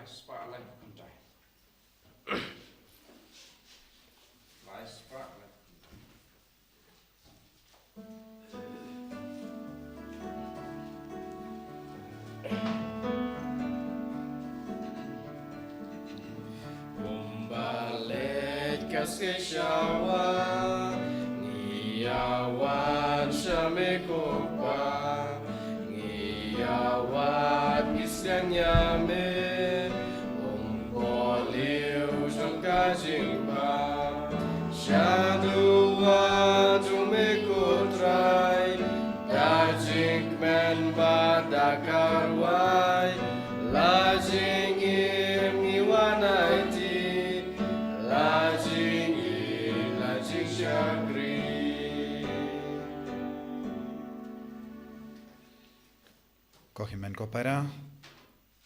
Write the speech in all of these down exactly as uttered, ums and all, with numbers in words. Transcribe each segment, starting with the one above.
Spah leh kumtai. Lai spah leh kumtai. Kumba leit ka sngi shawa, ngi ïa wan sha me ko Pa. Ngi ïa wad ngi sngewbha ïa me, um kohnguh jong ka jingbha. Sha duwan jong me ko Trai, da jingkmen bad da ka rwai, la jingim ngi wan aiti, la jingïeit la jingshakri. Ko hynmen ko para,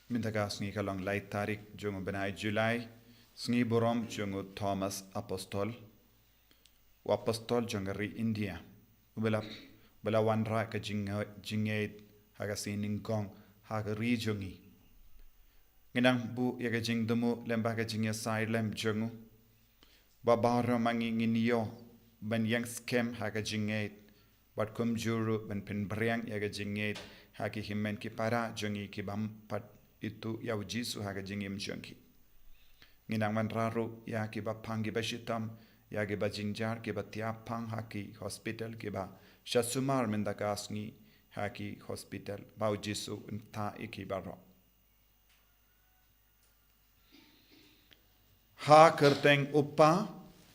mynta ka sngi ka long lai tarik jong u bnai July, sngi burom jong u Thomas Apostol, u apostol jong ka ri India, u ba la, ba la wanrah ka jing, jingngeit ha ka sngi nyngkong ha ka ri jong ngi. Ngi nang buh ïa ka jingthmu lem bad ka jingïasaid lem jong u, ba baroh ma ngi ngin ïoh ban ïeng skhem ha ka jingngeit, bad kumjuh ruh ban pynphriang ïa ka jingngeit ha ki hynmen ki para jong ngi ki bym pat ithuh ïa u Jisu ha ka jingim jong ki. Ngi nang wanrah ruh ïa ki ba phang ki ba shitom, ïa ki ba jynjar, ki ba thiah phang ha ki hospital, ki ba sha sumar mynta ka sngi ha ki hospital, ba u Jisu un ktah ïa ki baroh. Ha ka kyrteng u Kpa,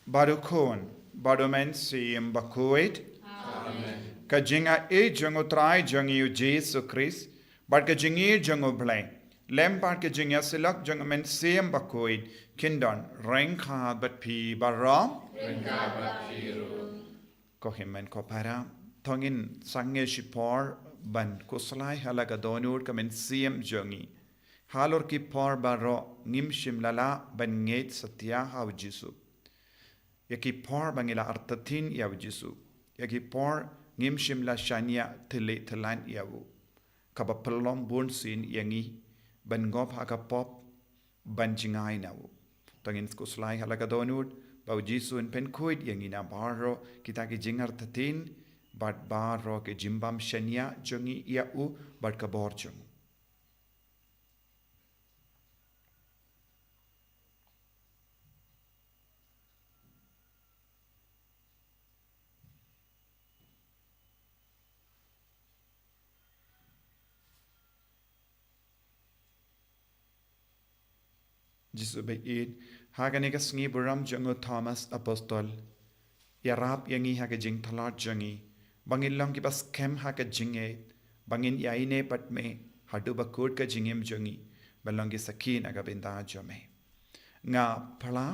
bad u Khun, bad u Mynsiem Bakhuid. Amen. Ka jingïeit jong u Trai jong ngi u Jisu Khrist, bad ka jingïeit jong u Blei, lem bad ka jingïasyllok jong u Mynsiem Bakhuid, kin don ryngkat bad phi baroh. Ryngkat bad phi ruh. Ko hynmen ko para, to ngin sangeh shipor ban khuslai ha la ka dohnud ka mynsiem jong ngi. Halor ki por baroh ngim shym la lah ban ngeit satia ha u Jisu. Ïa ki por ba ngi la artatien ïa u Jisu. Ïa ki por ngim shym la shaniah thylliej thyllan ïa u. Kaba pynlong bunsien ïa ngi ban ngop ha ka pop, ban jngai na u. To ngin khuslai ha la ka dohnud ba u Jisu un pynkhuid ïa ngi na baroh kita ki jingartatien, bad baroh ki jingbym shaniah jong ngi ïa u bad ka bor jong u. Jisu baieit, ha kane ka sngi burom jong u Thomas Apostol, ïarap ïa ngi ha ka jingtlot jong ngi, ba ngin long kiba skhem ha ka jingngeit, ba ngin ïaineh bad me haduh ba kut ka jingim jong ngi, ban long ki sakhi na ka bynta jong me. Nga phla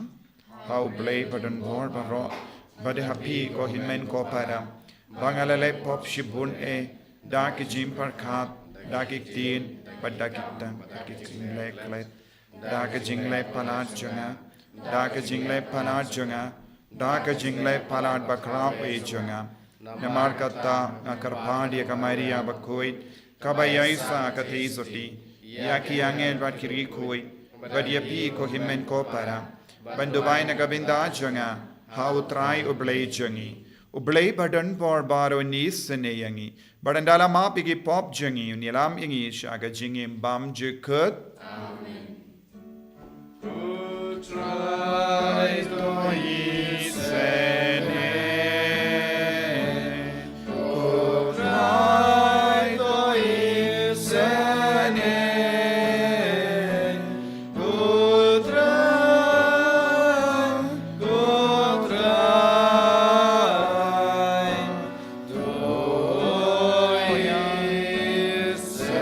ha u Blei badonbor baroh, bad ha phi ko hynmen ko para, ba nga la leh pop shibun eh, da ki jingpyrkhat, da ki ktien, bad da ki kjat, bad ki jingleh klet, da ki jingleh palat jong nga, da ki jingleh palat jong nga, da ki jingleh palat bakhraw eh jong nga. Namar kata nga kyrpad ïa ka Maria bakhuid, kaba ïaisah ka theisotti, ïa ki angel bad ki riewkhuid, bad ïa phi ko hynmen ko para, ban duwai na ka bynta jong nga ha u Trai u Blei jong ngi. U Blei badonbor baroh un isynei ïa ngi, bad un da la map ïa ki pop jong ngi, un ïalam ïa ngi sha ka jingim bymjukut. Amen. Ko Trai to isynei. Ko Trai to isynei. Ko Trai, ko Trai to isynei.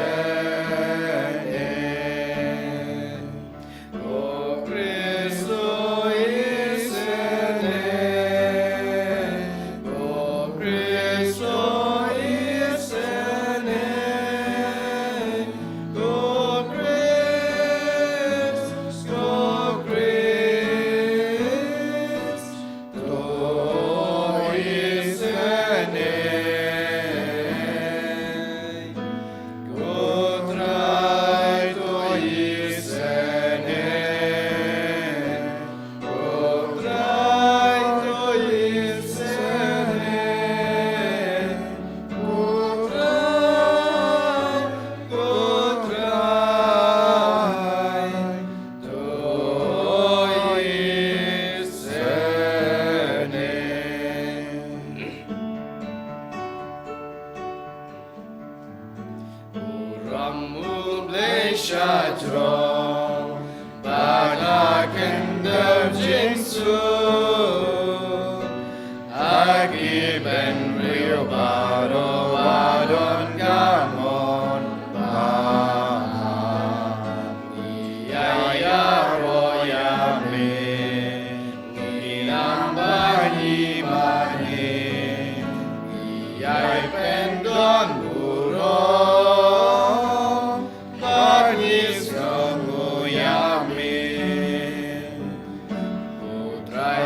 Ko Khrist to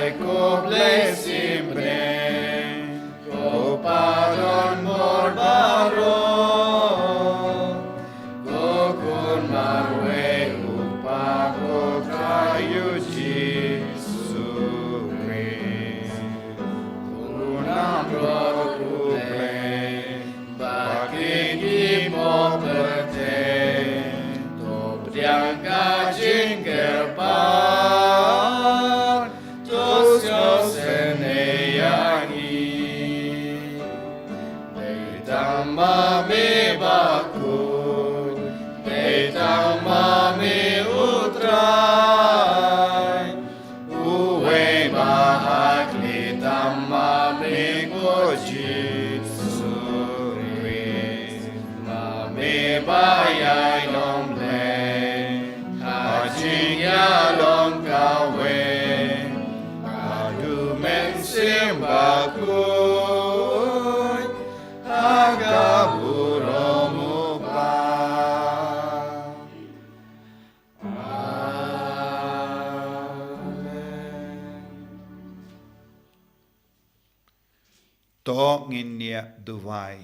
Ko Blei symbai, ko Pa don bor baroh, ko Khun marwei u Kpa, ko Trai u Jisu Khrist. Ko nang bor u Blei, ba ki ki bor pyrthei, to pdiang ka jingkyrpad, to sngewsynei ïa ngi. Dei tang ma me bakhuid, dei tang ma me u Trai, uwei ba ha khlieh tam ma me ko Jisu Khrist. Ma me ba ïaid long Blei, ha jingïalong kawei, ha u Mynsiem Bakhuid, ha ka burom u Kpa. Amen. To ngin ïa duwai.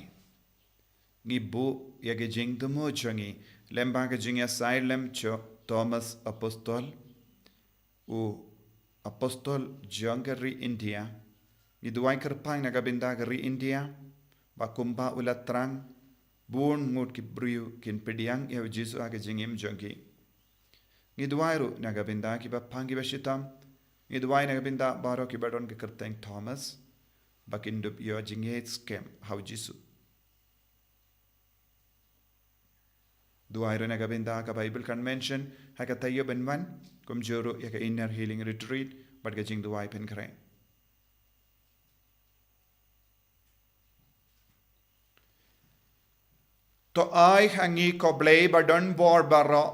Ngi buh ïa ka jingthmu jong ngi lyngba ka jingïasaid lem jong u Thomas Apostol, u apostol jong ka ri India. Ngi duwai kyrpang na ka bynta ka ri India, ba kumba u la thrang, bun ngut ki briew kin pdiang ïa u Jisu ha ka jingim jong ki. Ngi duwai ruh na ka bynta kiba pang kiba shitom. Ngi duwai na ka bynta baroh kiba don ka kyrteng Thomas, ba kin dup ïoh jingïeit skhem ha u Jisu. Duwai ruh na ka bynta ka Bible Convention ha ka taïew ban wan, kumjuh ruh ïa ka Inner Healing Retreat bad ka jingduwai pynkhreh. To ai ha ngi ko Blei ba don bor baroh,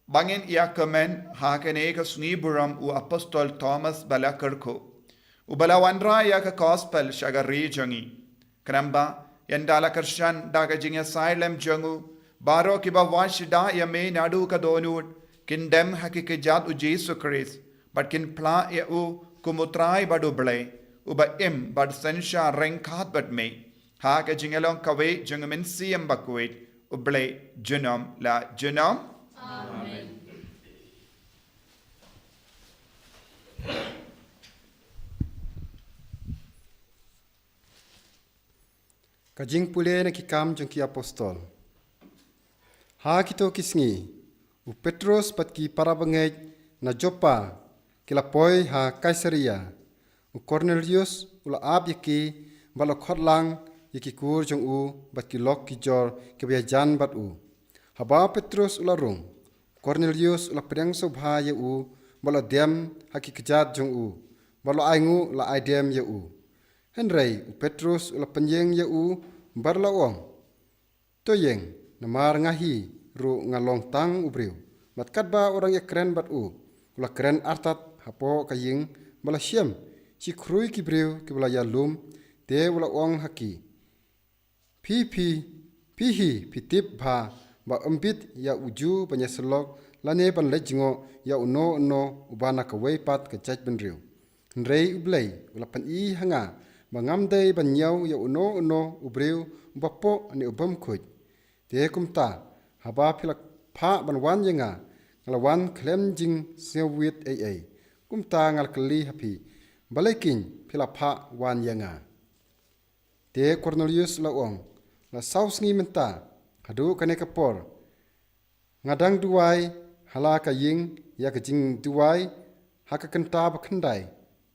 ba ngin ïa kmen ha kane ka sngi burom u apostol Thomas ba la kyrkhu, uba la wanrah ïa ka gospel sha ka ri jong ngi. Khnang ba ynda la kyrshan da ka jingïasaid lem jong u, baroh kiba wad shuh ïa me naduh ka dohnud kin dem ha ki kjat u Jisu Khrist, bad kin phla ïa u kum u Trai bad u Blei, uba im bad synshar ryngkat bad me, ha ka jingïalong kawei jong u Mynsiem Bakhuid, u Blei junom la junom. Amen. Ka jingpule na ki Kam jong ki Apostol. Ha kito ki sngi, u Petros bad ki para bangeit na Joppa ki la poi ha Kaisaria. U Kornelius u la ap ïa ki, bad la khot lang ïa ki kur jong u bad ki lok ki jor kiba ïajan bad u. Haba u Petros u la rung, u Kornelius u la pdiang sngewbha ïa u, bad la dem ha ki kjat jong u, bad la ainguh la aidem ïa u. Hynrei u Petros u la pynïeng ïa u, bad la ong, to ïeng, namar nga hi ruh nga long tang u briew. Bad katba u dang ïakren bad u, u la kren artat hapoh ka ïing, bad la shem shi khrui ki briew kiba la ïalum, te u la ong ha ki, phi phi, phi hi phi tip bha ba ym bit ïa u Jiw ban ïasyllok lane ban leit jngoh ïa uno uno uba na kawei pat ka jaitbynriew. Hynrei u Blei u la pyni ha nga ba ngam dei ban ñiew ïa uno uno u briew uba poh ne u bym khuid. Te kumta, haba phi la phah ban wan ïa nga, nga la wan khlem jingsngewwit ei ei. Kumta nga la kylli ha phi, balei keiñ phi la phah wan ïa nga? Te Kornelius u la ong, la saw sngi mynta, haduh kane ka por, nga dang duwai ha la ka ïing ïa ka jingduwai ha ka kynta ba khyndai.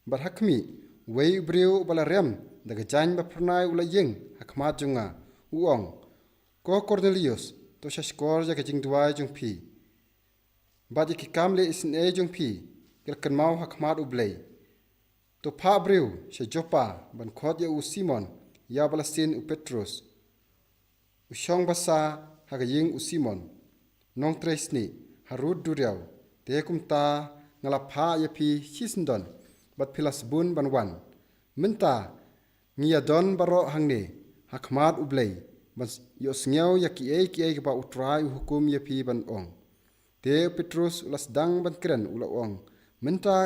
Bad ha khmih, uwei u briew uba la rem da ka jaiñ ba phyrnai u la ïeng ha khmat jong nga, u ong, ko Kornelius, to sngap shkor ïa ka jingduwai jong phi, bad ïa ki kam leh isynei jong phi, ki la kynmaw ha khmat u Blei. To phah briew sha Joppa ban khot ïa u Simon, ïa uba la sien u Petros, u shong basa ha ka ïing u Simon, nongtrei snieh, harud duriaw. Te kumta nga la phah ïa phi shisyndon, bad phi la sbun ban wan. Mynta ngi ïadon baroh hangne ha khmat u Blei, ban ïohsngew ïa kiei kiei kiba u Trai u hukum ïa phi ban ong. Te u Petros u la sdang ban kren, u la ong, mynta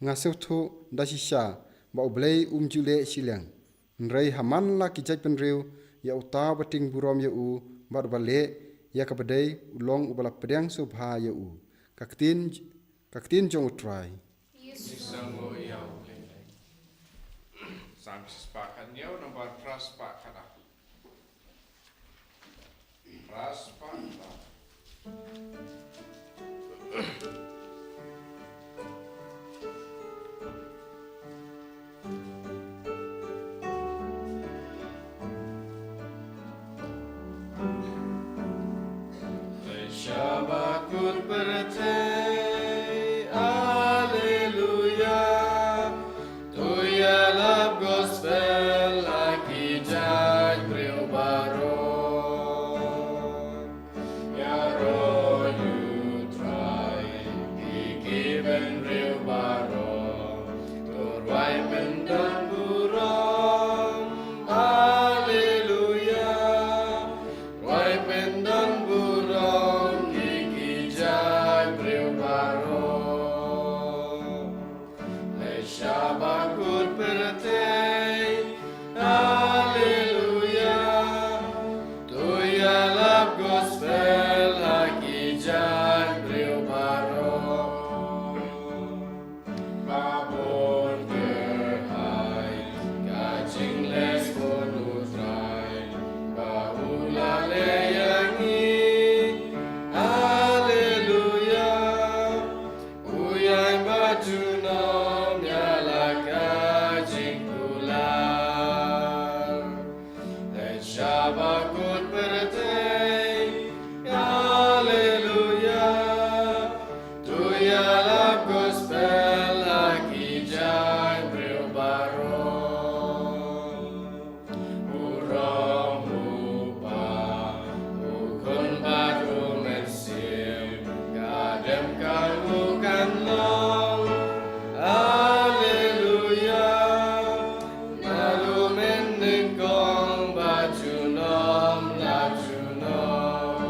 Nga sngewthuh da shisha ba U Blei um ju leh shiliang. Hynrei ha man la ki jaitbynriew ïa uta uba tieng burom ïa u bad uba leh ïa kaba dei, u long uba la pdiang sngewbha ïa u. Ka ktien, ka ktien jong U Trai. Sam shispah khathynñiew, nambar phra spah khatar. Phra spah khatar. Shabakut pyrthei, Alleluia. To ïalap gospel ha ki jaitbynriew baroh. Ïaroh ïa U Trai, ki, ki bynriew baroh. To rwai pyndonburom, Alleluia. Rwai pyndonburom ïa ki jaitbynriew baroh. Leit sha bakut pyrthei, Alleluia. To ïalap gospel ha ki jaitbynriew baroh. Ba bun kyrhai ka jingleh bun U Trai ba u la leh ïa ngi. Alleluia. U ïaid bad junom ïa la ka jingkular. Leit sha bakut pyrthei, Alleluia. To ïalap gospel ha ki jaitbynriew baroh. Burom U Pa, U Khun bad U Mynsiem, ka dem kano kan long. Alleluia. Naduh mynhynnin nyngkong bad junom la junom.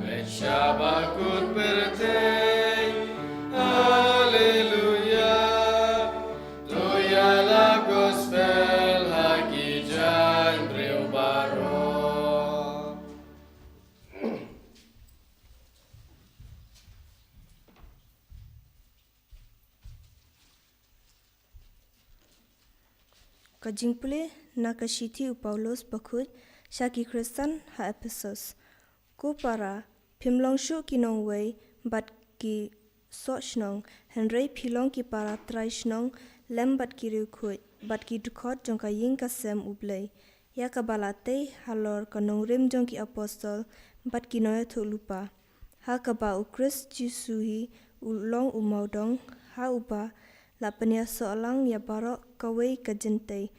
Leit sha bakut pyrthei, Alleluia. To ïalap gospel ha ki jaitbynriew baroh. Ka jingpule na ka shithi u Paulus bakhuid sha ki Khristan ha Ephesus. Ko para, phim long shuh ki nongwei bad ki soh shnong, hynrei phi long ki para trai shnong lem bad ki riewkhuid bad ki dkhot jong ka ïing ka sem U Blei, ïa kaba la tei halor ka nongrim jong ki apostol bad ki nongïathuhlypa. Ha kaba U Khrist Jisu hi u long u mawdong, ha uba la pynïasoh lang ïa baroh kawei ka jingtei,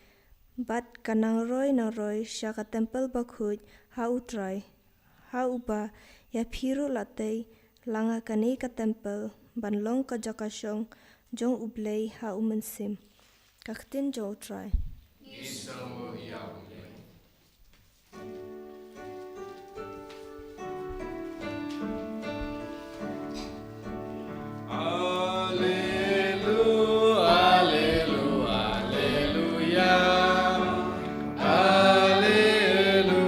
bad ka nang roi nang roi sha ka templ bakhuid ha U Trai. Ha uba ïa phi ruh la tei lang ha kane ka templ ban long ka jaka shong jong U Blei ha U Mynsiem. Ka ktien jong U Trai. Alelu, alelu, alelu, aleluia. Alelu,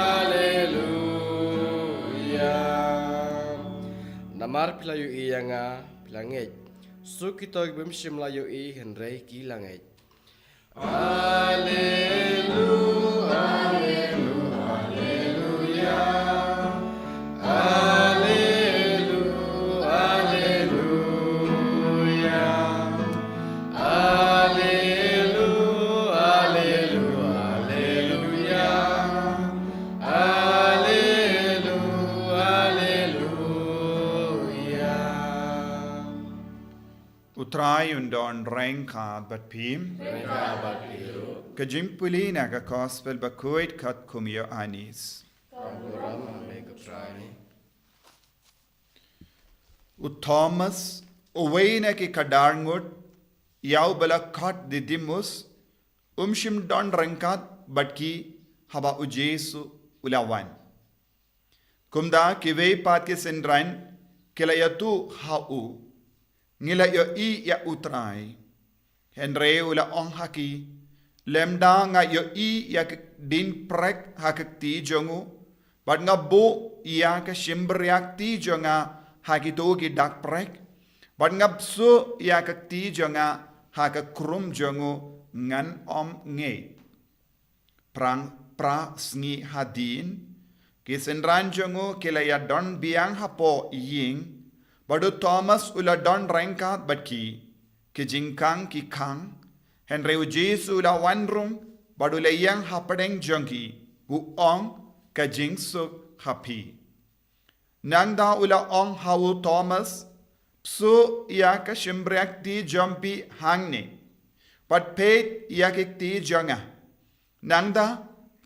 aleluia. Namar phi la ïohi ïa nga, phi la ngeit. Suk kito ki bym shym la ïohi hynrei ki la ngeit. Alelu, alelu, aleluia. Alelu, aleluia. Alelu, alelu, aleluia. Alelu, aleluia. U Trai un don ryngkat bad phi. Ryngkat bad phi ruh. Ka jingpule na ka Gospel bakhuid katkum u Ïoannis. Ka burom ha me ko Trai. U Thomas, uwei na ki khatar ngut, Ïa uba la khot Didimus, um shym don ryngkat bad ki haba u Jisu u la wan. Kumta kiwei pat ki synran ki la ïathuh ha u, ngi la ïohi ïa u Trai. Hynrei u la ong ha ki, lymda nga ïohi ïa ka diengprek ha ka kti jong u, bad nga buh ïa ka shympriahti jong nga ha kito ki dakprek, bad nga bsuh ïa ka kti jong nga ha ka krum jong u, ngan ym ngeit. Phra, phra sngi hadien, ki synran jong u ki la ïadon biang hapoh ïing, bad u Thomas u la don ryngkat bad ki, ki jingkhang ki khang, hynrei u Jisu u la wan rung, bad u la ïeng hapdeng jong ki, u ong, ka jingsuk ha phi. Nangta u la ong ha u Thomas, bsuh ïa ka shympriahti jong phi hangne, bad peit ïa ka kti jong nga. Nangta,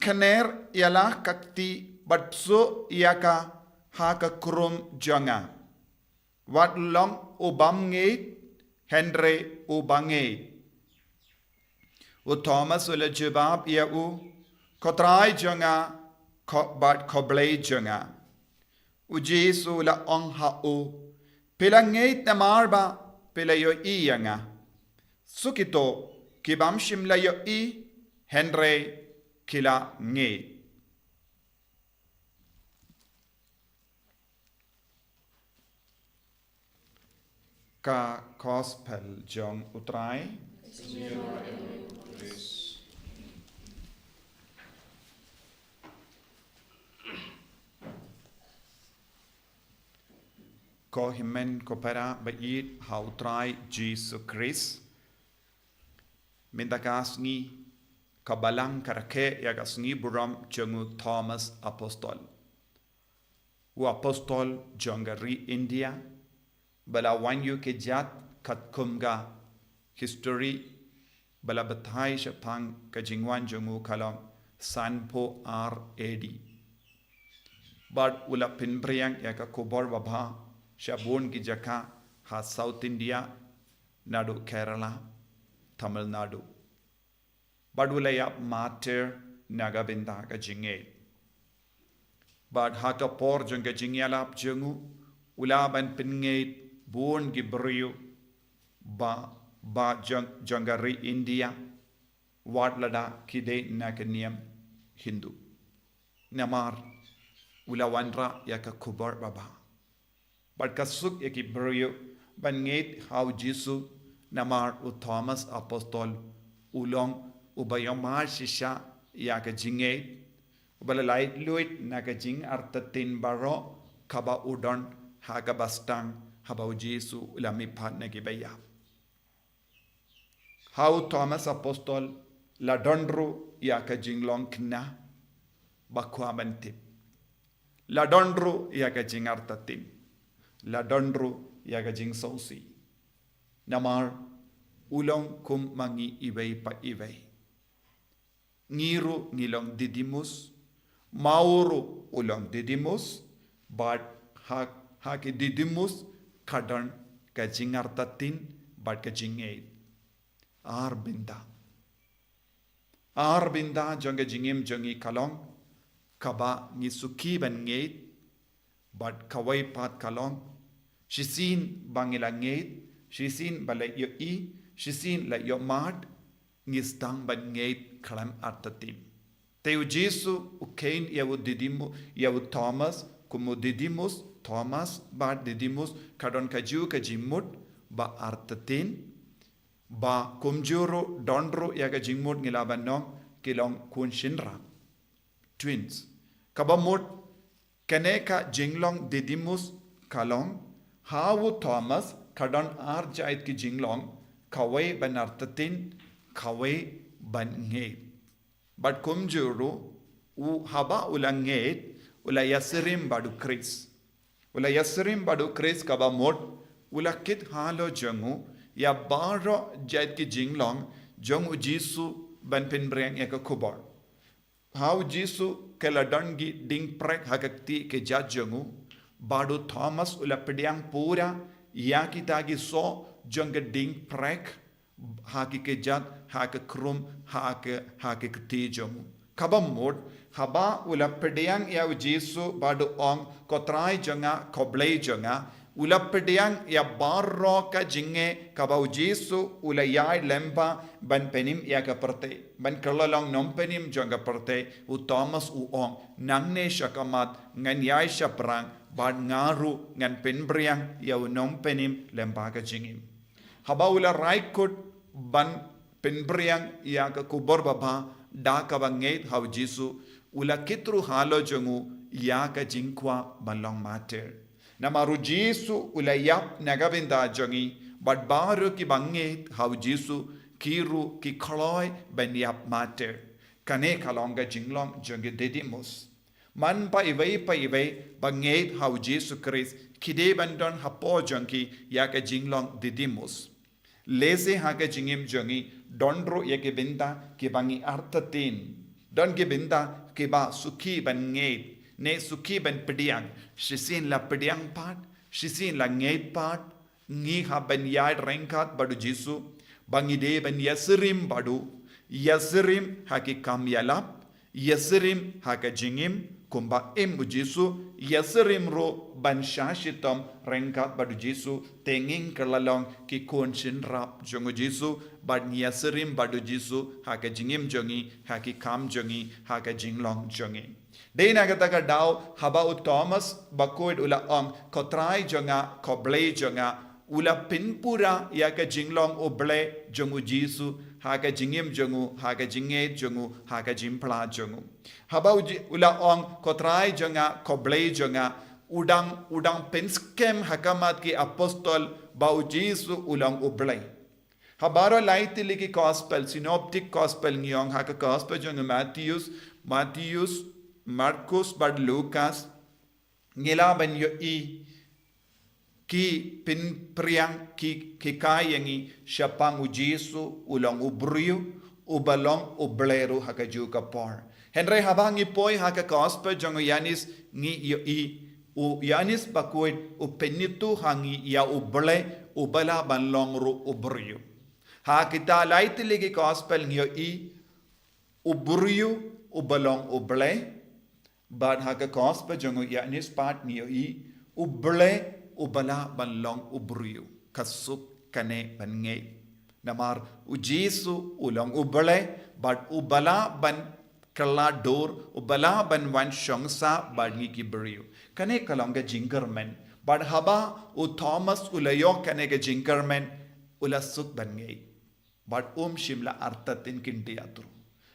kner ïa la ka kti bad bsuh ïa ka ha ka krum jong nga. Wat long u bym ngeit, hynrei u ba ngeit. U Thomas u la jubab ïa u, ko Trai jong nga, ko bad ko Blei jong nga. U Jisu u la ong ha u, phi la ngeit namar ba phi la ïohi ïa nga. Suk ito ki bym shym la ïohi, hynrei ki la ngeit. Ka Gospel jong u Trai. Ko hynmen ko para ba ïeit ha u Trai Jisu Khrist. Mynta ka sngi ka Balang ka rakhe ïa ka sngi burom jong u Thomas Apostol. U apostol jong ka ri India, ba la wan ïuh kjat katkum ka history, ba la batai shaphang ka jingwan jong u ka long sanphew ar A D. Bad u la pynphriang ïa ka khubor babha sha bun ki jaka ha South India, naduh Kerala, Tamil Nadu. Bad u la ïap martyr na ka bynta ka jingngeit. Bad ha ka por jong ka jingïalap jong u, u lah ban pynngeit bun ki briew ba, ba jong, jong ka ri India, wat lada ki dei na ka niam Hindu. Namar u la wanrah ïa ka khubor babha. Bad ka suk ïa ki briew ban ngeit ha u Jisu, namar u Thomas Apostol u long uba ïohmad shisha ïa ka jingngeit, uba la laitluid na ka jingartatien baroh kaba u don ha kaba sdang haba u Jisu u la mihpat na kiba ïap. Ha u Thomas Apostol la don ruh ïa ka jinglong khynnah ba kwah ban tip. La don ruh ïa ka jingartatien. La don ruh ïa ka jingsngewsih. Namar u long kum ma ngi iwei pa iwei. Ngi ruh ngi long Didymus, ma u ruh u long Didymus, bad ha, ha ki Didymus ka don ka jingartatien bad ka jingngeit. Ar bynta. Ar bynta jong ka jingim jong ngi ka long, kaba ngi suki ban ngeit, bad kawei pat ka long, shisien ba ngi la ngeit, shisien ba la ïohi, shisien la ïohmad, ngi sdang ban ngeit khlem artatien. Te u Jisu u kheiñ ïa u Didymu-, ïa u Thomas, kum u Didymus, Thomas bad Didymus, ka don kajuh ka jingmut ba artatien, ba kumjuh ruh don ruh ïa ka jingmut ngi lah ban ong ki long khun shynrang. Twins. Kaba mut, kane ka jinglong Didymus ka long, ha u Thomas ka don ar jait ki jinglong, kawei ban artatien, kawei ban ngeit. Bad kumjuh ruh, u haba u la ngeit, u la ïasyriem bad u Khrist. U la ïasyriem bad u Khrist kaba mut, u la kit halor jong u, ïa baroh jait ki jinglong, jong u Jisu ban pynphriang ïa ka khubor. Ha u Jisu ka la don ki diengprek ha ka kti kjat jong u, bad u Thomas u la pdiang pura, ïa kita ki soh jong ka diengprek, ha ki kjat, ha ki khrum, ha ki, ha ki kti jong u. Kaba mut, haba u la pdiang ïa u Jisu bad u ong, "Ko Trai jong nga, ko Blei jong nga," u la pdiang ïa baroh ka jingeh kaba u Jisu u la ïaid lyngba ban pynim ïa ka pyrthei, ban kylla long nongpynim jong ka pyrthei. U Thomas u ong, "Nangne sha khmat ngan ïaid shaphrang, bad nga ruh ngan pynphriang ïa u nongpynim lyngba ka jingim." Haba u la rai kut ban pynphriang ïa ka khubor babha da kaba ngeit ha u Jisu, u la kit ruh halor jong u ïa ka jingkwah ban long martyr. Namar u Jisu u la ïap na ka bynta jong ngi, bad baroh kiba ngeit ha u Jisu ki ruh ki kloi ban ïap martyr. Kane ka long ka jinglong jong ki Didymus. Man ba iwei pa iwei ba ngeit ha u Jisu Khrist, ki dei ban don hapoh jong ki ïa ka jinglong Didymus. Lehse ha ka jingim jong ngi don ruh ïa ki bynta kiba ngi artatien. Don ki bynta kiba suki ban ngeit, ne suki ban pdiang. Shisien la pdiang pat, shisien la ngeit pat, ngi hap ban ïaid ryngkat bad u Jisu, ba ngi dei ban ïasyriem bad u, ïasyriem ha ki kam ïalap, ïasyriem ha ka jingim kumba im u Jisu, ïasyriem ruh ban shah shitom ryngkat bad u Jisu, te ngin kylla long ki khun shynrap jong u Jisu, bad ngi ïasyriem bad u Jisu ha ka jingim jong ngi, ha ki kam jong ngi, ha ka jinglong jong ngi. Dei na kata ka daw, haba u Thomas Bakhuid u la ong, "Ko Trai jong nga, ko Blei jong nga," u la pynpura ïa ka jinglong U Blei jong u Jisu ha ka jingim jong u, ha ka jingngeit jong u, ha ka jingphla jong u. Haba u Ji-, u la ong, "Ko Trai jong nga, ko Blei jong nga," u dang, u dang pynskhem ha khmat ki apostol ba u Jisu u long U Blei. Ha baroh lai tylli ki gospel, synoptic gospel ngi ong, ha ka gospel jong u Mathaios, Mathaios, Markos bad Lukas, ngi lah ban ïohi ki pynphriang, ki, ki hikai ïa ngi shaphang u Jisu u long u briew, uba long U Blei ruh ha kajuh ka por. Hynrei haba ngi poi ha ka gospel jong u Ïoannis, ngi ïohi u Ïoannis Bakhuid u pynithuh ha ngi ïa U Blei uba lah ban long ruh u briew. Ha kita lai tylli ki gospel ngi ïohi u briew uba long U Blei, bad ha ka gospel jong u Ïoannis pat ngi ïohi U Blei uba lah ban long u briew. Ka suk kane ban ngeit. Namar u Jisu u long U Blei, bad uba lah ban kylla dur, uba lah ban wan shong sah bad ngi ki briew. Kane ka long ka jingkyrmen. Bad haba u Thomas u la ïoh kane ka jingkyrmen, u la suk ban ngeit. Bad um shym la artatien khyndiat ruh.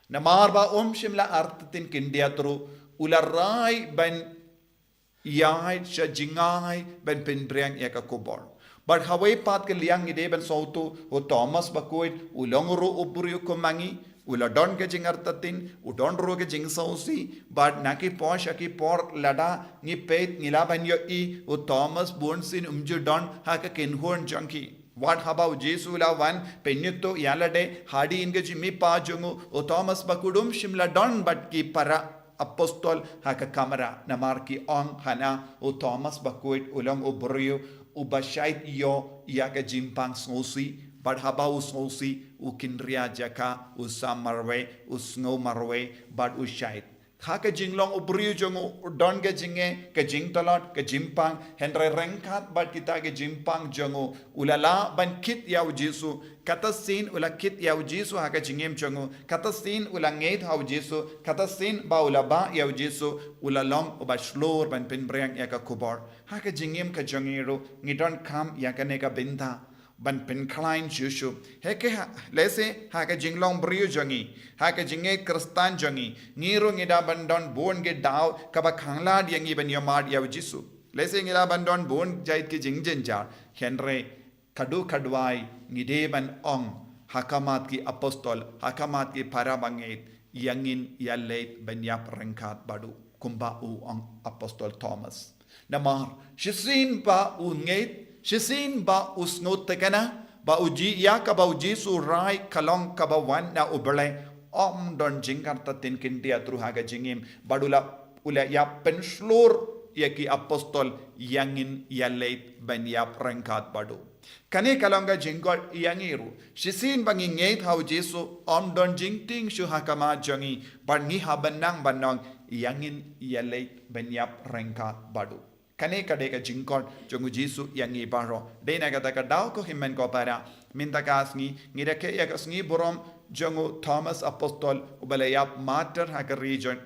Namar ba um shym la artatien khyndiat ruh, u la rai ban ïaid sha jngai ban pynphriang ïa ka khubor. Bad ha kawei pat ka liang ngi dei ban sngewthuh, u Thomas Bakhuid u long ruh u briew kum ma ngi, u la don ka jingartatien, u don ruh ka jingsngewsih, bad na ki por sha ki por lada ngi peit ngi lah ban ïohi u Thomas bunsien um ju don ha ka kynhun jong ki. Wat haba u Jisu u la wan pynithuh ïa lade hadien ka jingmihpat jong u, u Thomas Bakhuid um shym la don bad ki para apostol ha ka kamra, namar ki ong hana u Thomas Bakhuid u long u briew uba shait ïoh ïa ka jingpang sngewsih, bad haba u sngewsih u kynriah jaka, u sam marwei, u sngew marwei, bad u shait. Ha ka jinglong u briew jong u u don ka jingeh, ka jingtlot, ka jingpang, hynrei ryngkat bad kita ka jingpang jong u, u la lah ban kit ïa u Jisu. Kata sien u la kit ïa u Jisu ha ka jingim jong u, kata sien u la ngeit ha u Jisu, kata sien ba u la bah ïa u Jisu, u la long uba shlur ban pynphriang ïa ka khubor. Ha ka jingim ka jong ngi ruh ngi donkam ïa kane ka bynta ban pynkhlaiñ shuh shuh. Hynrei ha, lehse ha ka jinglong briew jong ngi, ha ka jingngeit Khristan jong ngi, ngi ruh ngi lah ban don bun ki daw kaba khanglad ïa ngi ban ïohmad ïa u Jisu. Lehse ngi lah ban don bun jait ki jingjynjar. Hynrei kaduh kaduwai ngi dei ban ong ha khmat ki apostol, ha khmat ki para bangeit, ïa ngin ïaleit ban ïap ryngkat bad u, kumba u ong apostol Thomas. Namar shisien ba u ngeit, shisien ba u sngewtynnad ba u Ji-, ïa kaba u Jisu u rai ka long kaba wan na U Blei, ym don jingartatien khyndiat ruh ha ka jingim, bad u la, u la ïa pynshlur ïa ki apostol, ïa ngin ïaleit ban ïap ryngkat bad u. Kane ka long ka jingkhot ïa ngi ruh. Shisien ba ngi ngeit ha u Jisu, ym don jingtieng shuh ha khmat jong ngi, bad ngi hap ban nang ban ong, ïa ngin ïaleit ban ïap ryngkat bad u. Kane ka dei ka jingkhot jong u Jisu ïa ngi baroh. Dei na kata ka daw ko hynmen ko para, mynta ka sngi, ngi da khet ïa ka sngi burom jong u Thomas Apostol, uba la ïap martyr ha ka ri jong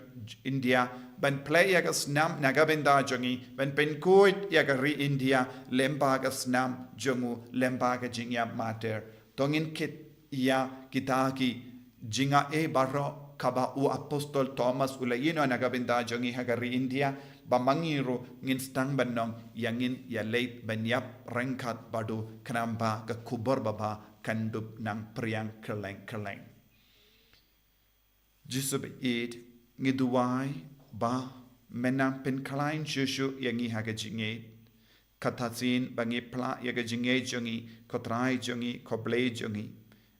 India, ban plie ïa ka snam na ka bynta jong ngi, ban pynkhuid ïa ka ri India lyngba ka snam jong u, lyngba ka jingïap martyr. To ngin kit ïa kita ki jingaiei baroh kaba u Apostol Thomas u la ïehnoh na ka bynta jong ngi ha ka ri India, ba ma ngi ruh ngin sdang ban ong, ïa ngin ïaleit ban ïap ryngkat bad u, khnang ba ka khubor baba kan dup nang phriang kylleng kylleng. Jisu ba ïeit, ngi duwai ba men nang pynkhlaiñ shuh shuh ïa ngi ha ka jingngeit. Kata sien ba ngi phla ïa ka jingngeit jong ngi, ko Trai jong ngi, ko Blei jong ngi,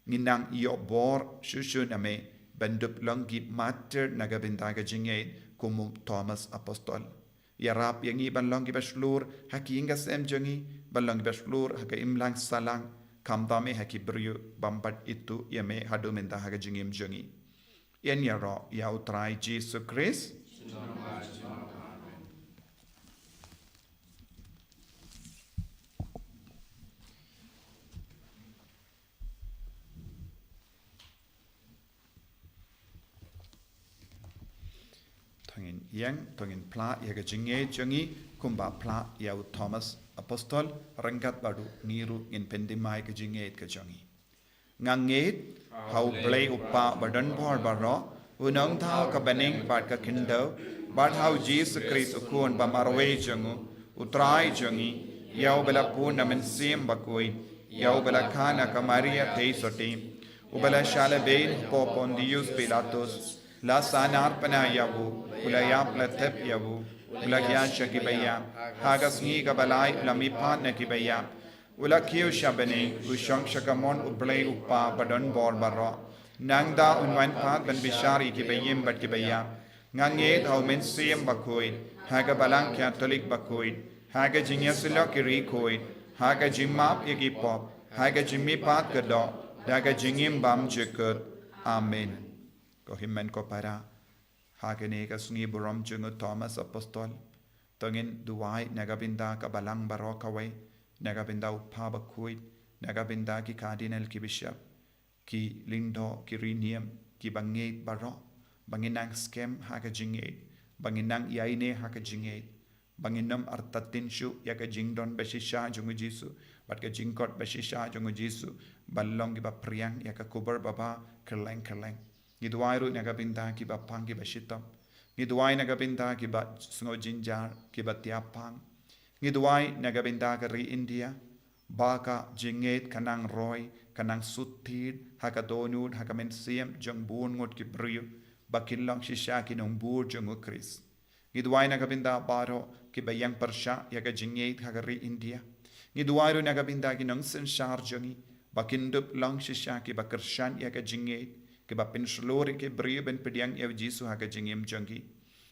ngi nang ïoh bor shuh shuh na me, ban dup long ki martyr na ka bynta ka jingngeit, kum u Thomas Apostol. Ïarap ïa ngi ban long kiba shlur ha ki ïing ki sem jong ngi, ban long kiba shlur ha ka imlang sahlang, khamtam eh ha ki briew bym pat ithuh ïa me haduh mynta ha ka jingim jong ngi. Ïaroh ïa u Trai Jisu Khrist. To ngin ïeng, to ngin phla ïa ka jingngeit jong ngi, kumba phla ïa u Thomas Apostol, ryngkat bad u ngi ruh ngin pynthymmai ka jingngeit ka jong ngi. Nga ngeit ha u Blei u Kpa badonbor baroh, u nongthaw ka bneng bad ka khyndew, bad ha u Jisu Khrist u Khun ba marwei jong u, u Trai jong ngi, ïa uba la bun na Mynsiem Bakhuid, ïa uba la kha na ka Maria theisotti, uba la shah lehbeiñ hapoh Pontius Pilatus, la sahnarphna ïa u, u la ïap la thep ïa u, u la khia sha kiba ïap, ha ka sngi kaba lai u la mihpat na kiba ïap, u la kiew sha bneng, u shong sha kamon u Blei u Kpa badonbor baroh. Nangta un wan pat ban bishar ïa kiba im bad kiba ïap. Nga ngeit ha u Mynsiem Bakhuid, ha ka Balang Katholik bakhuid, ha ka jingïasyllok ki riewkhuid, ha ka jingmap ïa ki pop, ha ka jingmihpat ka doh, da ka jingim bymjukut. Amen. Ko hynmen ko para, ha kane ka sngi burom jong u Thomas Apostol, to ngin duwai na ka bynta ka Balang baroh kawei, na ka bynta u Kpa Bakhuid, na ka bynta ki Cardinal, ki Bishop, ki Lyngdoh, ki Riewniam, kiba ngeit baroh, ba ngin nang skhem ha ka jingngeit, ba ngin nang ïaineh ha ka jingngeit, ba ngin nym artatien shuh ïa ka jingdon bashisha jong u Jisu, bad ka jingkot bashisha jong u Jisu, ban long kiba phriang ïa ka khubor baba kylleng kylleng. Ngi duwai ruh na ka bynta kiba pang kiba shitom. Ngi duwai na ka bynta kiba sngew jynjar, kiba thiah pang. Ngi duwai na ka bynta ka ri India, ba ka jingngeit ka nang roi, ka nang sut thied ha ka dohnud, ha ka mynsiem jong bun ngut ki briew, ba kin long shisha ki nongbud jong u Khrist. Ngi duwai na ka bynta baroh kiba ïeng pyrshah ïa ka jingngeit ha ka ri India. Ngi duwai ruh na ka bynta ki nongsynshar jong ngi, ba kin dup long shisha kiba kyrshan ïa ka jingngeit, kiba pynshlur ïa ki briew ban pdiang ïa u Jisu ha ka jingim jong ki.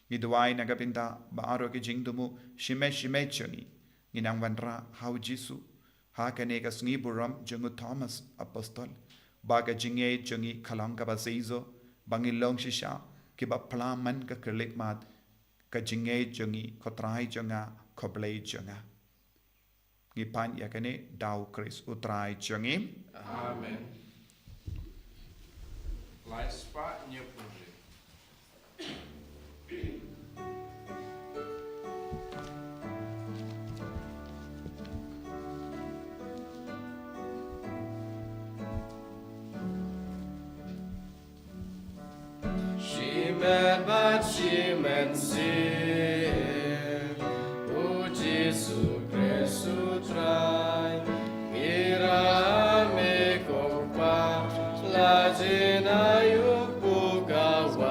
Ngi duwai na ka bynta baroh ki jingthmu shimet shimet jong ngi. Ngi nang wanrah ha u Jisu, ha kane ka sngi burom jong u Thomas Apostol, ba ka jingngeit jong ngi ka long kaba seisoh, ba ngin long shisha kiba phla man ka khyllipmat, ka jingngeit jong ngi, ko Trai jong nga, ko Blei jong nga. Ngi pan ïa kane da u Khrist u Trai jong ngi. Amen. Lai spah hynñiew phew hynriew. Shimet bad shi mynsiem, u Jisu Khrist u Trai, ngi ïarap ïa me ko Kpa, la jin aïu pyrkhat.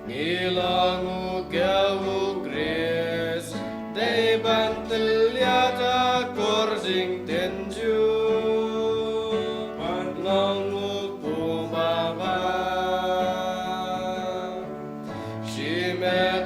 Ngi long u ka u Khrist, dei ban tylliat ha kor jingtynjuh. Ban long u Kpa babha. Shimet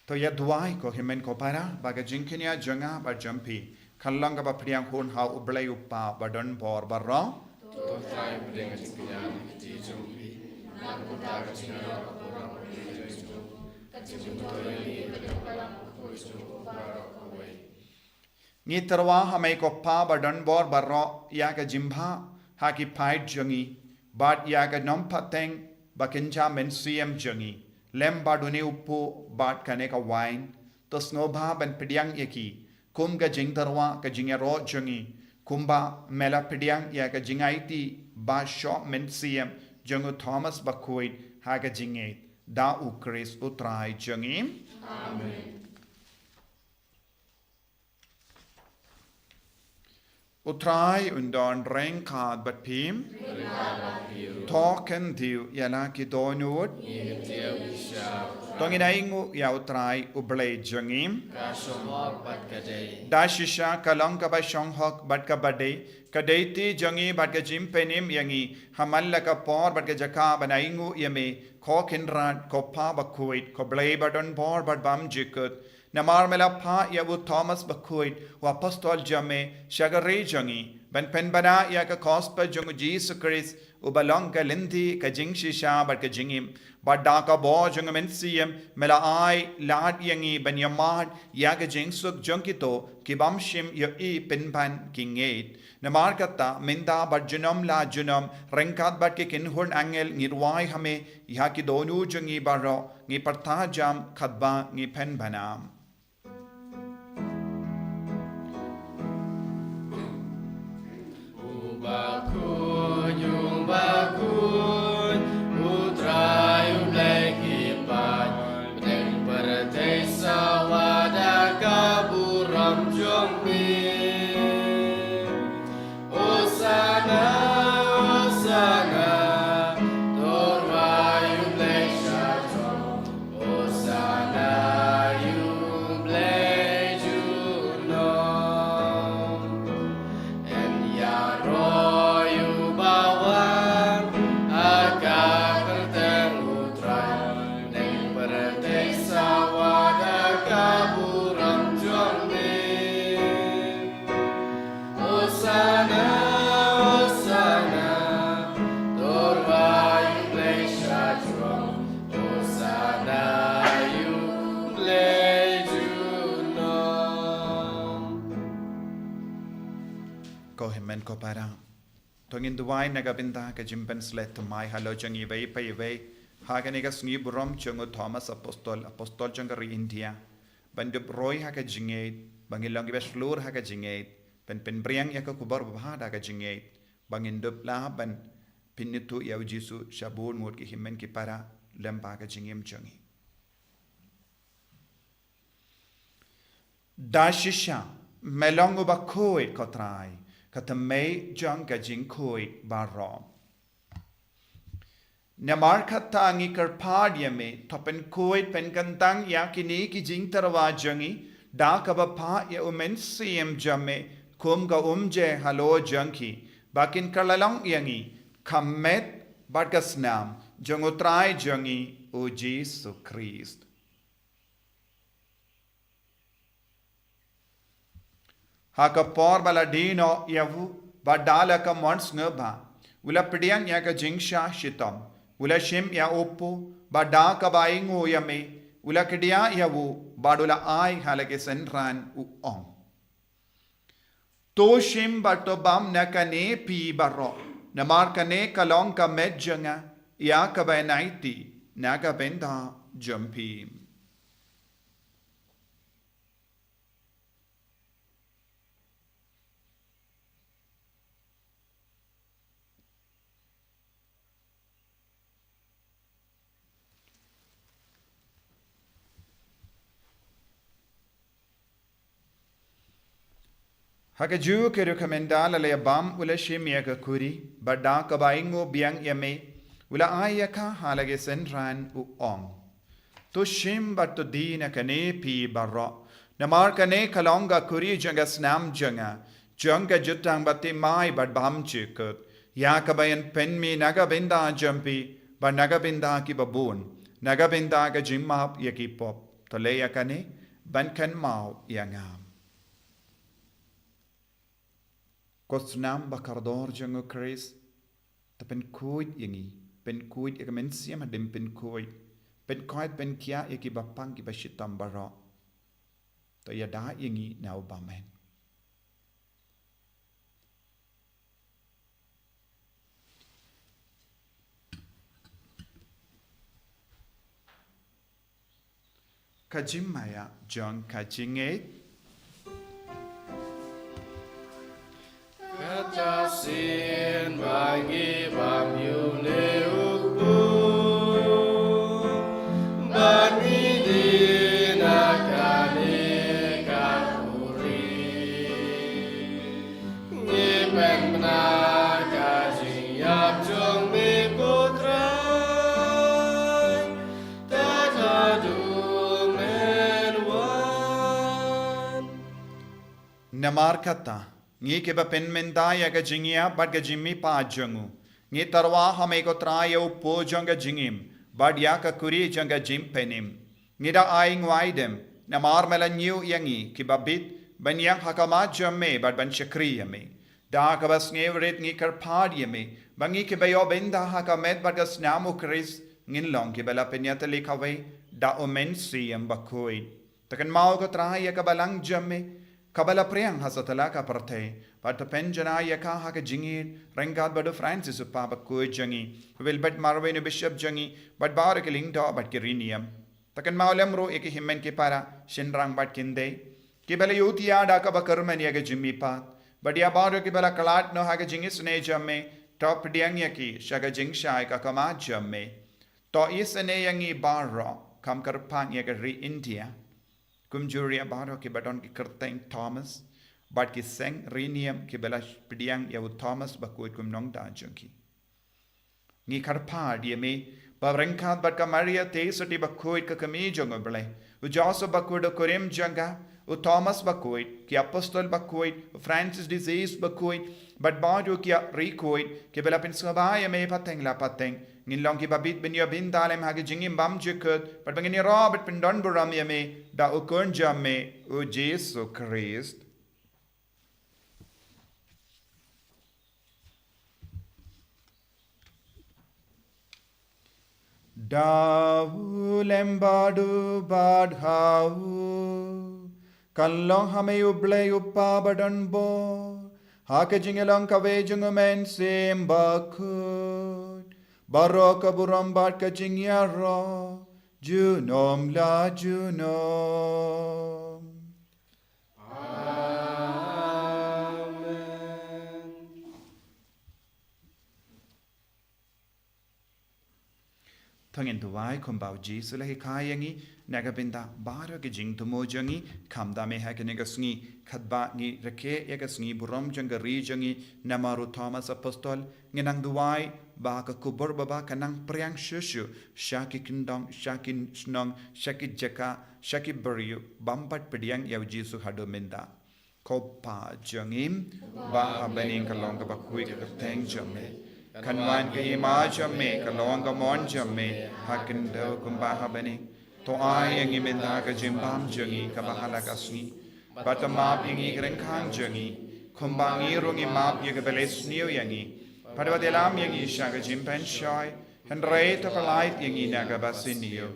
To ïa duwai ko hynmen ko para, ba ka jingkñia jong nga bad jong phi kan long kaba pdiang hun ha U Blei U Kpa ba don bor baroh. To Trai pdiang ka jingkñia na ka kti jong phi, na ka bynta ka jingïarap ka burom ka jong phi, ka jingmyntoi ïa ngi bad ïa ka balang bakhuid jong phi baroh kawei. Ngi tyrwa ha me ko Kpa ba don bor baroh ïa ka jingbha ha ki paid jong ngi, bad ïa ka nongpateng ba kynja mynsiem jong ngi, lem bad une u pud bad kane ka wain. To sngewbha ban pdiang ïa ki kum ka jingtyrwa ka jingïaroh jong ngi, kumba me la pdiang ïa ka jingaiti ba shoh mynsiem jong u Thomas Bakhuid ha ka jingngeit, da U Khrist U Trai jong ngi. Amen. U Trai un don ryngkat bad phi. To kyntiew ïa la ki dohnud. To ngin ainguh ïa U Trai U Blei jong ngi. Ka shong hok bad ka dei. Da shisha ka long kaba shong hok bad kaba dei. Ka dei kti jong ngi bad ka jingpynim ïa ngi ha man la ka por bad ka jaka ban ainguh ïa me, ko Kynrad, ko Kpa Bakhuid, ko Blei ba don bor bad bymjukut. Namar me la phah ïa u Thomas Bakhuid, u apostol jong me, sha ka ri jong ngi ban pynbna ïa ka gospel jong U Jisu Khrist, uba long ka lynti, ka jingshisha bad ka jingim. Bad da ka bor jong U Mynsiem me la ai lad ïa ngi ban ïa mad ïa ka jingsuk jong kito ki bym shym ïohi pynban ki ngeit. Namar kata mynta bad junom la junom, ryngkat bad ki kynhun angel ngi duwai ha me ïa ki dohnud jong ngi baroh. Ngi pyrta jam katba ngi pynbna. U bakhuid, u bakhuid, U Trai U Blei ki paid, pdeng pyrthei sawa da ka burom jong me. Hosana, Hosana, to rwai U Blei sha jrong. Hosana ïa U Blei junom. Yn ïaroh ïa uba wan ha ka kyrteng U Trai, pdeng pyrthei sawa da ka burom jong me. Hosana, Hosana, to rwai U Blei sha jrong. Hosana ïa U Blei junom. Ko hynmen ko para, to ngin duwai na ka bynta ka jingpynshlei thymmai halor jong iwei pa iwei ha kane ka sngi burom jong u Thomas Apostol, apostol jong ka ri India. Ban dup roi ha ka jingngeit, ba ngin long kiba shlur ha ka jingngeit, ban pynpriang ïa ka khubor babha da ka jingngeit, ba ngin dup lah ban pynithuh ïa u Jisu sha bun ngut ki hynmen ki para lem bad ka jingim jong ngi. Da shisha me long uba khuid ko Trai, ka thymmei jong ka jingkhuid baroh. Namar kata ngi kyrpad ïa me, to pynkhuid pynkyntang ïa kine ki jingtyrwa jong ngi da kaba phah ïa u Mynsiem jong me kum ka umjer halor jong ki, ba kin kylla long ïa ngi ka met bad ka snam jong u Trai jong ngi u Jisu Khrist. Ha ka por ba la die noh ïa u, bad da la ka mon sngewbha, u la pdiang ïa ka jingshah shitom, u la shim ïa u pud, bad da kaba ainguh ïa me, u la kdiah ïa u, bad u la ai ha la ki synran, u ong: To shim bad to bam na kane phi baroh, namar kane ka long ka met jong nga, ïa kaba yn aiti na ka bynta jong phi. Ha kajuh ka rukom ynda la ïa bam, u la shim ïa ka khuri, bad da kaba ainguh biang ïa me, u la ai ïa ka ha la ki synran, u ong: To shim bad to die na kane phi baroh, namar kane ka long ka khuri jong ka snam jong nga, jong ka jutang bathymmai bad bymjukut, ïa kaba yn pynmih na ka bynta jong phi bad na ka bynta kiba bun, na ka bynta ka jingmap ïa ki pop. To leh ïa kane ban kynmaw ïa nga. Ko snam ba kordor jong u Khrist, to pynkhuid ïa ngi, pynkhuid ïa ka mynsiem haduh pynkhuid, pynkhuid pynkhiah ïa kiba pang kiba shitom baroh. To ïada ïa ngi na u bymman. Ka jingmaïa jong ka jingngeit. Kata sien ba ngi bam ïa u Blei, ba ngi dei na kane ka uri. Ngi pynbna ka jingïap jong me ko Trai, tad haduh men wan. Namar kata, ngi kiba pynmynta ïa ka jingïap bad ka jingmihpat jong u, ngi tyrwa ha me ko Trai ïa u pud jong ka jingim, bad ïa ka kuri jong ka jingpynim. Ngi da ai ngwai dem, namar me la ñiew ïa ngi kiba bit, ban ïeng ha khmat jong me bad ban shakri ïa me. Da kaba sngewrit ngi kyrpad ïa me, ba ngi kiba ïoh bynta ha ka met bad ka snam u Khrist, ngin long kiba la pynïatylli kawei da u Mynsiem Bakhuid. To kynmaw ko Trai ïa ka balang jong me, kaba la phriang ha satlak ka pyrthei, bad to pynjanai ïa ka ha ka jingïeit, ryngkat bad u Francis u Papa bakhuid jong ngi, u Wilbert Marwei u Bishop jong ngi, bad baroh ki lyngdoh bad ki riewniam. To kynmaw lem ruh ïa ki hynmen ki para, shynrang bad kynthei, kiba la ïohi ïa da kaba kyrmen ïa ka jingmihpat, bad ïa baroh kiba la khlad noh ha ka jingisynei jong me, to pdiang ïa ki sha ka jingshai ka khmat jong me. To isynei ïa ngi baroh, kham kyrpang ïa ka ri India. Kumjuh ruh ïa baroh kiba don ki kyrteng Thomas, bad ki seng riewniam kiba la pdiang ïa u Thomas bakhuid kum nongda jong ki. Ngi kyrpad ïa me, ba ryngkat bad ka Maria Theisotti bakhuid ka kmie jong u Blei, u Joseph bakhuid u kurim jong ka, u Thomas bakhuid, ki apostol bakhuid, u Francis de Assisi bakhuid, bad baroh ki riewkhuid, kiba la pynsngewbha ïa me pateng la pateng, ngin long kiba bit ban ïoh bynta lem ha ka jingim bymjukut, bad ba ngin ïaroh bad pyndonburom ïa me, da u Khun jong me, u Jisu Khrist. Da u lem bad u bad ha u, kan long ha me u Blei u Kpa badonbor, ha ka jingïalong kawei jong u Mynsiem Bakhuid, baroh ka burom bad ka jingïaroh, junom la junom. Amen. To ngin duwai kumba u Jisu u la hikai ïa ngi, na ka bynta baroh ki jingthmu jong ngi, khamtam ha kane ka sngi, katba ngi rakhe ïa ka sngi burom jong ka ri jong ngi, namar u Thomas Apostol, ngin nang duwai, ba ka khubor baba kan nang phriang shuh shuh, sha ki kyndong, sha ki shnong, sha ki jaka, sha ki briew, bym pat pdiang ïa u Jisu haduh mynta. Ko Pa jong ngi, ba ha bneng, ka long kaba khuid ka kyrteng jong me. Kan wan ka hima jong me, kan long ka mon jong me, ha khyndew kumba ha bneng. To ai ïa ngi mynta ka jingbam jong ngi kaba ha la ka sngi. Bad to map ïa ngi ki ryngkang jong ngi, kumba ngi ruh ngi map ïa kiba leh sniew ïa ngi. Bad wat ïalam ïa ngi sha ka jingpynshoi, hynrei to pyllait ïa ngi na kaba sniew.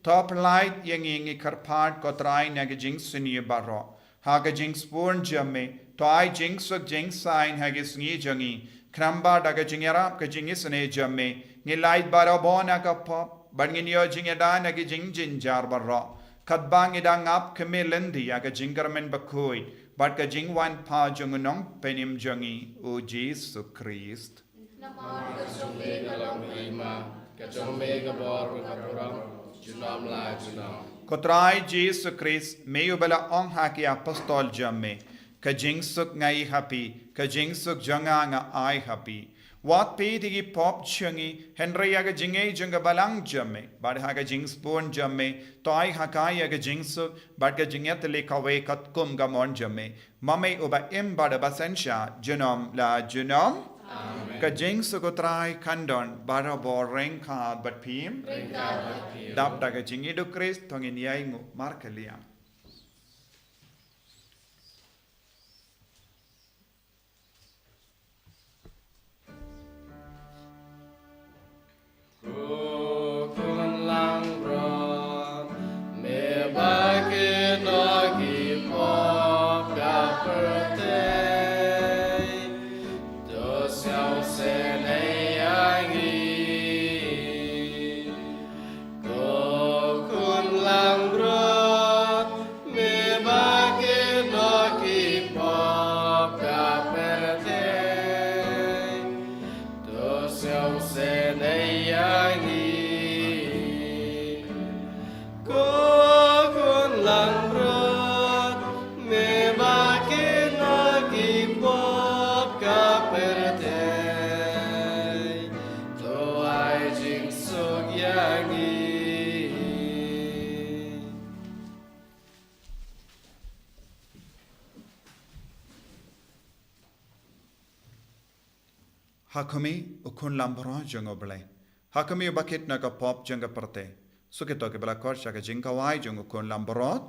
To pyllait ïa ngi, ngi kyrpad ko Trai, na ka jingsniew baroh. Ha ka jingsbun jong me, to ai jingsuk jingsaiñ ha ki sngi jong ngi. Khnang ba da ka jingïarap ka jingisynei jong me, ngin lait baroh bun na ka pop, bad ngin ïoh jingïada na ki jingjynjar baroh. Katba ngi dang ap khmih lynti ïa ka jingkyrmen bakhuid, bad ka jingwan pat jong u Nongpynim jong ngi, u Jisu Khrist. Namar ka jong me ka long ka hima, ka jong me ka bor bad ka burom, junom la junom. Ko Trai Jisu Khrist, me uba la ong ha ki apostol jong me, ka jingsuk nga ai ha phi, ka jingsuk jong nga nga ai ha phi. Wat peit ïa ki pop jong ngi, hynrei ïa ka jingngeit jong ka balang jong me, bad ha ka jingsbun jong me, to ai ha ka ïa ka jingsuk, bad ka jingïatylli kawei katkum ka mon jong me. Ma me uba im bad uba synshar, junom la junom. Amen. Ka jingsuk U Trai kan don barabor ryngkat bad phi. Dap da ka jingïeit U Khrist to ngin ïai nguh markylliang. Ko Khun langbrot, me ba kynnoh ki pop ka pyrthei, to sngewsih ïa ngi. Ko Khun langbrot, me ba kynnoh ki pop ka pyrthei, to sngewsih ïa ngi. Ko Khun langbrot, me ba kynnoh ki pop ka pyrthei, to ai jingsuk ïa ngi. Ha khmih, U Khun langbrot jong U Blei. Ha khmih, uba kit na ka pop jong ka pyrthei. Suk ïa kito kiba la khot sha ka jingkhawai jong U Khun langbrot.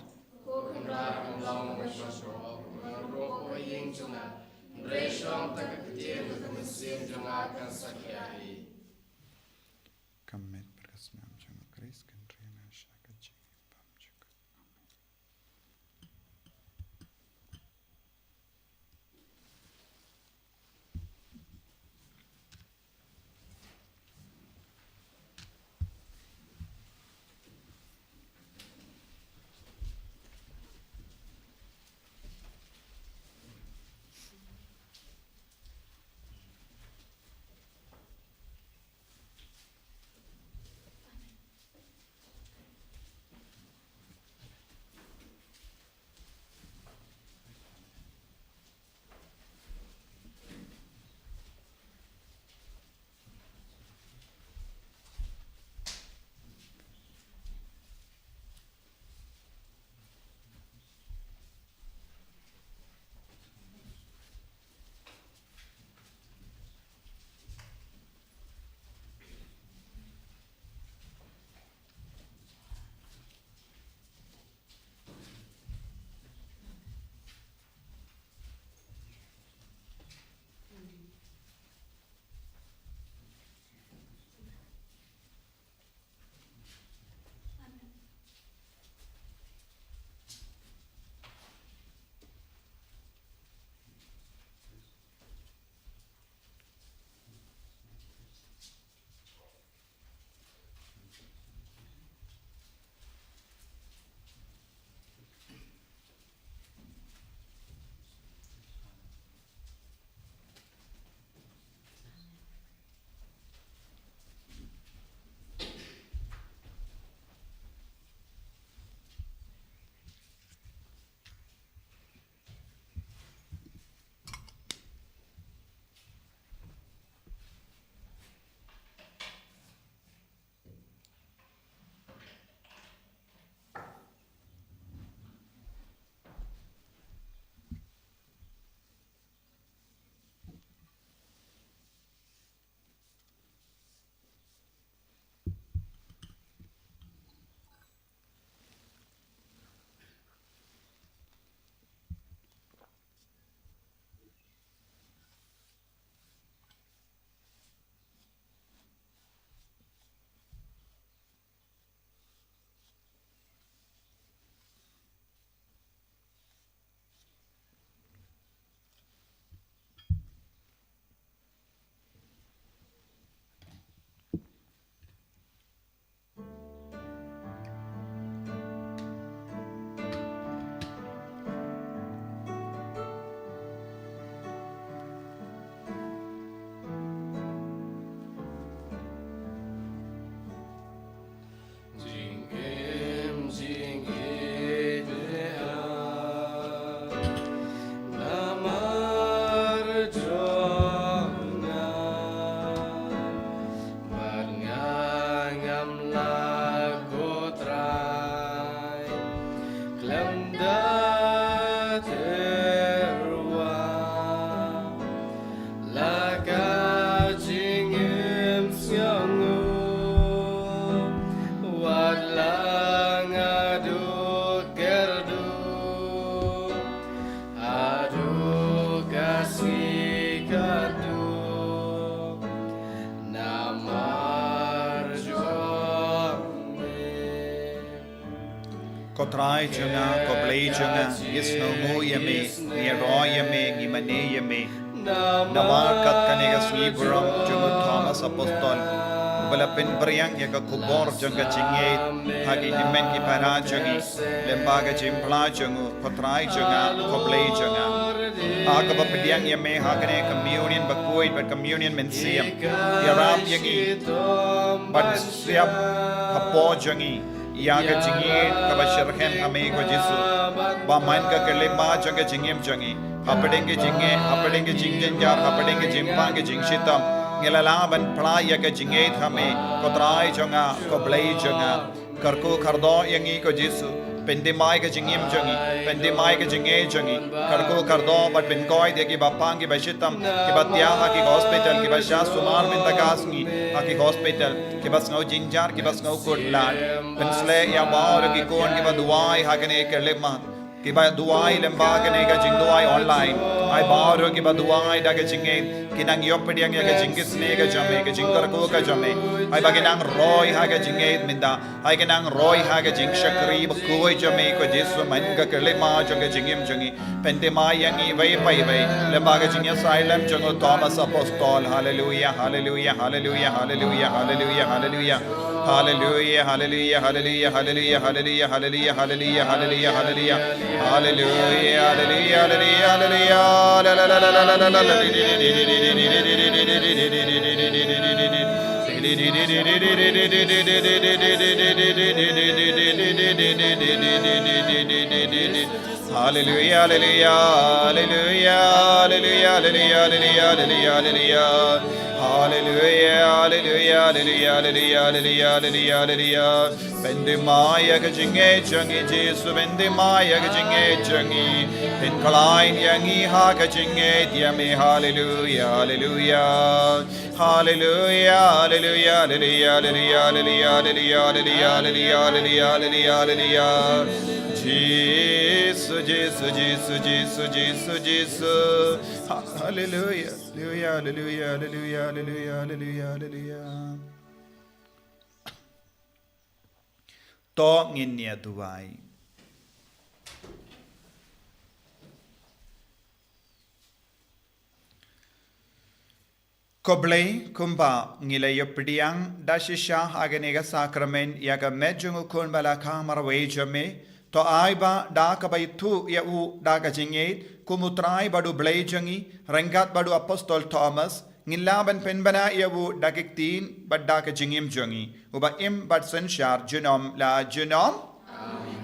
Ko Kynrad, ym long ba sngewsih, hynrei ruh ha ka ïing jong nga, hynrei sha ta ka ktien ka mynsiem jong nga kan sa khia hi. Ka met bad ka snam jong U Khrist kan ri na sha ka jingim bymjukut. Ai jong nga, ko Blei jong nga, ngi sngewnguh ïa me, ngi ïaroh ïa me, ngi mane ïa me. Namar kat kane ka sngi burom jong u Thomas Apostol, uba la pynpriang ïa ka khubor jong ka jingngeit ha ki hynmen ki para jong ngi, lyngba ka jingphla jong u, ko Trai jong nga, ko Blei jong nga. Ha kaba pdiang ïa me ha kane ka communion bakhuid bad communion mynsiem, ïarap ïa ngi ban siap hapoh jong ngi ïa ka jingngeit kaba shyrkhei ha me ko Jisu, ba man ka khyllipmat jong ka jingim jong ngi. Hapdeng ka jingngeit, hapdeng ka jingjynjar, hapdeng ka jingpang ka jingshitom, ngi la lah ban phla ïa ka jingngeit ha me, ko Trai jong nga, ko Blei jong nga. Kyrkhu kyrdoh ïa ngi ko Jisu, pynthymmai ka jingim jong ngi, pynthymmai ka jingngeit jong ngi. Kyrkhu kyrdoh bad pynkhuid ïa kiba pang kiba shitom, kiba thiah ha ki hospital, kiba shah sumar mynta ka sngi ha ki hospital, kiba sngew jynjar, kiba sngew kut lad. Pynshlei ïa baroh ki khun kiba duwai ha kane ka khyllipmat, kiba duwai lyngba kane ka jingduwai online. Ai baroh kiba duwai da ka jingngeit, ki nang ïoh pdiang ïa ka jingkisne ka jong me, ka jingkyrkhu ka jong me. Ai ba ki nang roi ha ka jingngeit mynta. Ai ki nang roi ha ka jingshakri bakhuid jong me ko Jisu, man ka khyllipmat jong ka jingim jong ngi. Pynthymmai ïa ngi iwei pa iwei lyngba ka jingïasyllem jong u Thomas Apostol. Haleluia, haleluia, haleluia, haleluia, haleluia, haleluia. Haleluia, haleluia, haleluia, haleluia, haleluia, haleluia, haleluia, haleluia. Haleluia, haleluia, haleluia, haleluia. Haleluia, haleluia, haleluia, haleluia, haleluia, haleluia, haleluia, haleluia. Haleluia, haleluia, haleluia, haleluia, haleluia, haleluia, haleluia. Pynthymmai ïa ka jingngeit jong ngi Jisu, pynthymmai ïa ka jingngeit jong ngi. Pynkhlaiñ ïa ngi ha ka jingngeit ïa me. Haleluia, haleluia. Haleluia, haleluia, haleluia, haleluia, haleluia, haleluia, haleluia, haleluia, haleluia, haleluia. Jisu, Jisu, Jisu, Jisu, Jisu, Jisu. Haleluia, haleluia, haleluia, haleluia, haleluia, haleluia, haleluia. To ngin ïa duwai. Ko Blei, kumba ngi la ïoh pdiang da shisha ha kane ka sakramen ïa ka met jong u Khun ba la kha marwei jong me, to ai ba da kaba ithuh ïa u da ka jingngeit kum u Trai bad u Blei jong ngi, ryngkat bad u Apostol Thomas, ngin lah ban pynbna ïa u da ki ktien bad da ka jingim jong ngi, uba im bad synshar junom la junom.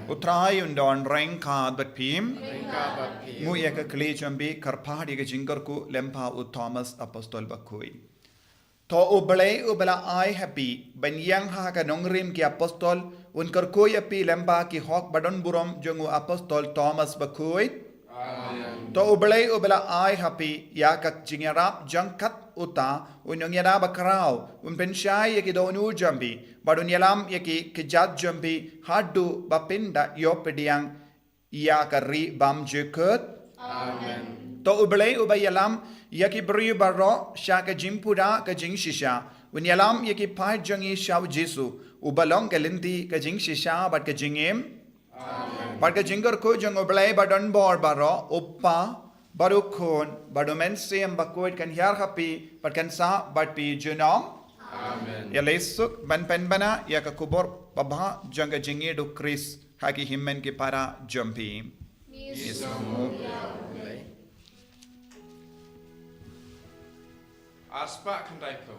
U Trai un don ryngkat bad phi. Ryngkat bad phi. Nguh ïa ka khlieh jong phi, kyrpad ïa ka jingkyrkhu lyngba u Thomas Apostol bakhuid. To u Blei uba la ai ha phi ban ïeng ha ka nongrim ki apostol, un kyrkhu ïa phi lyngba ki hok ba don burom jong u Apostol Thomas bakhuid. Amen. To u Blei uba la ai ha phi ïa ka jingïarap jong kat uta u nongïada bakhraw, un pynshai ïa ki dohnud jong phi bad un ïalam ïa ki kjat jong phi haduh ba phin da ïoh pdiang ïa ka ri bymjukut. Amen. To u Blei uba ïalam ïa ki briew baroh sha ka jingpura ka jingshisha, un ïalam ïa ki paid jong ngi sha u Jisu, uba long ka lynti ka jingshisha bad ka jingim. Amen. Bad ka jingkyrkhu jong u Blei ba don bor baroh, u Kpa bad u Khun bad u Mynsiem Bakhuid kan hiar ha phi bad kan sah bad phi junom. Amen. Ïa leit suk ban pynbna ïa ka khubor babha jong ka jingïeit u Khrist ha ki hynmen ki para jong phi. Yes. Yes, Lord. Ar spah khyndai phew.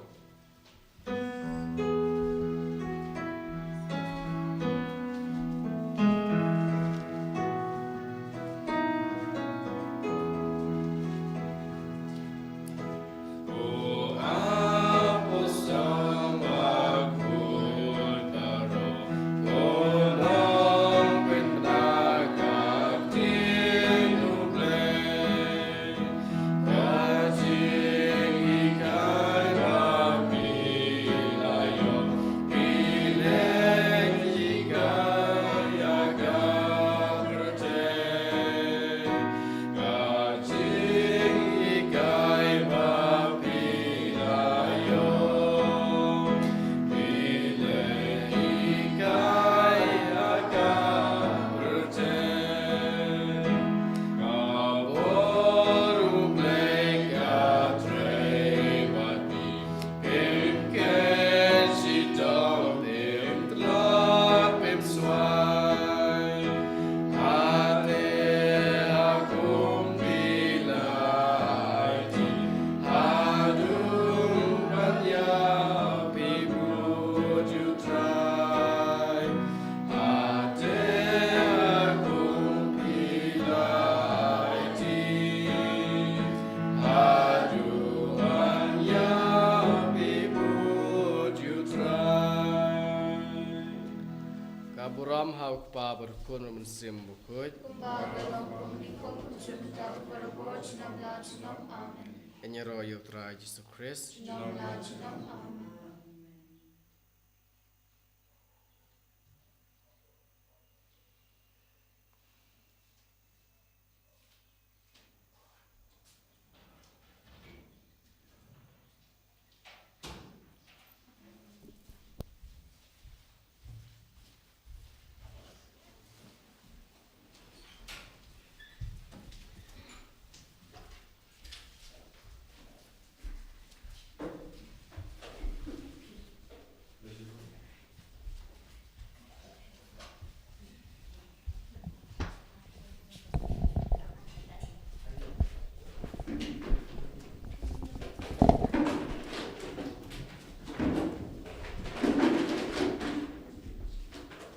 Khun, Mynsiem Bakhuid. Kumba ka long, kumne, kumjuh, kumjuh, kumjuh. Amen. Ngin ïaroh ïa U Trai Jisu Khrist. Junom la junom. Amen.